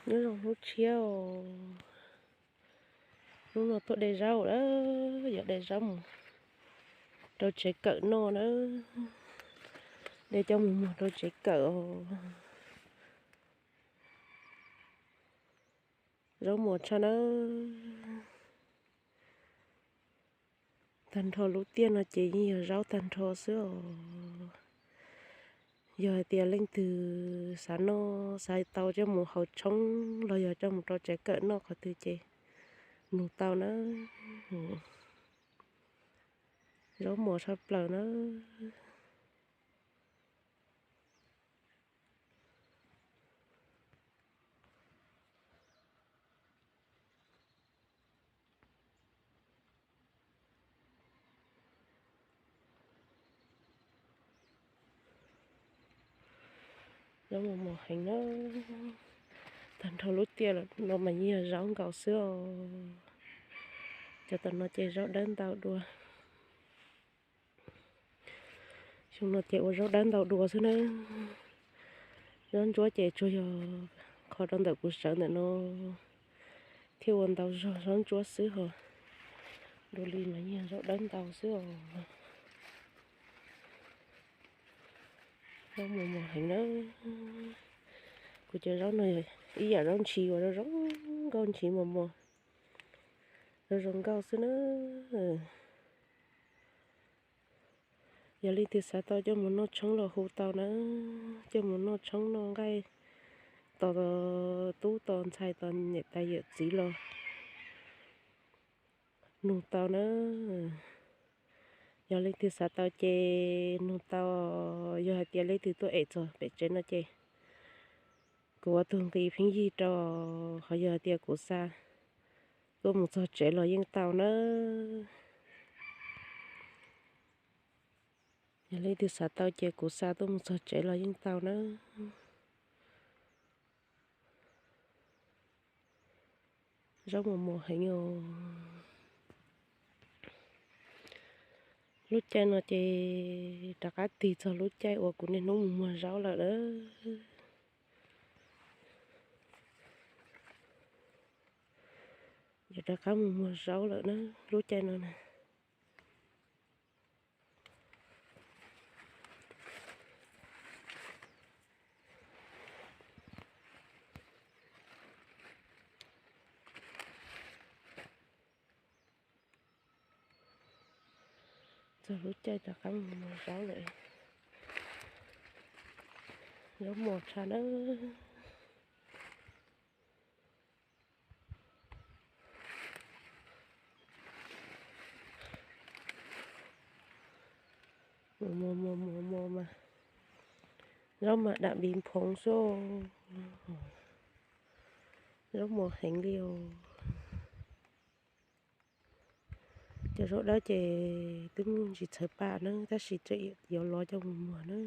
Nyob zoo hnub tshiab os. Hnub no tuaj de zaub lawm, yog de zaub mus rau tsev kawm noj na. De coj mus muag rau tsev kawm os. Zaub mos tshaj nawb. Tag nrho lub tiaj no ces yeej yog zaub tag nrho xwb os. Yog hais tias leej twg xav noj xav tau coj mus hau tshoob los yog coj mus rau tsev kawm noj qhov twg ces nug tau na. Zaub mos tshaj plaws na. Zaub mos mos heev na. Tag nrho lub tiaj no mas yeej yog zaub nkaus xwb os. Cov tom no ces zaub dawb ntau dua. Xyoo no ces ua zaub dawb ntau dua xwb na. Zaub ntsuab ces tsuas yog qhov rau ntawm kuv sawv ntawm no thiaj ua ntau zog zaub ntsuab xwb hos. Dua li mas yeej zaub dawb ntau xwb os. Zaub mos mos heev na. Kuv cov zaub no ib yam zaub ntshis uas zoo zoo nkauj ntshis mos mos, zoo zoo nkauj xwb na. Yog leej twg xav tau coj mus noj tshoob los hu tau na, coj mus noj tshoob noj nqaij tos tub tos ntxhais tos niam tais yawm txiv los nug tau na. Yog leej twg xav tau ces nug tau, yog hais tias leej twg tuaj ev txog pem tsev no ces kuv ua tus nqi pheej yig rau, ho yog hais tias kuv xa tuaj mus txog tsev los yeej tau na. Yog leej twg xav tau ces kuv xa tuaj mus txog tsev los yeej tau na. Zaub mos mos heev os. Lub caij no ces rov qab tig txog lub caij uas kuv niaj hnub mus muag zaub lawm na. Yuav rov qab mus muag zaub lawm na, lub caij no na. Txog lub caij rov qab mus muag zaub lawm. Zaub mos tshaj nawb. Mos mos mos mos mas, zaub mas dam npiv phoov xwb. Zaub mos heev li os. Cov zaub dawb ces twb muaj ntsis txhawv pam na, tab sis tseem yuav lov coj mus muag na.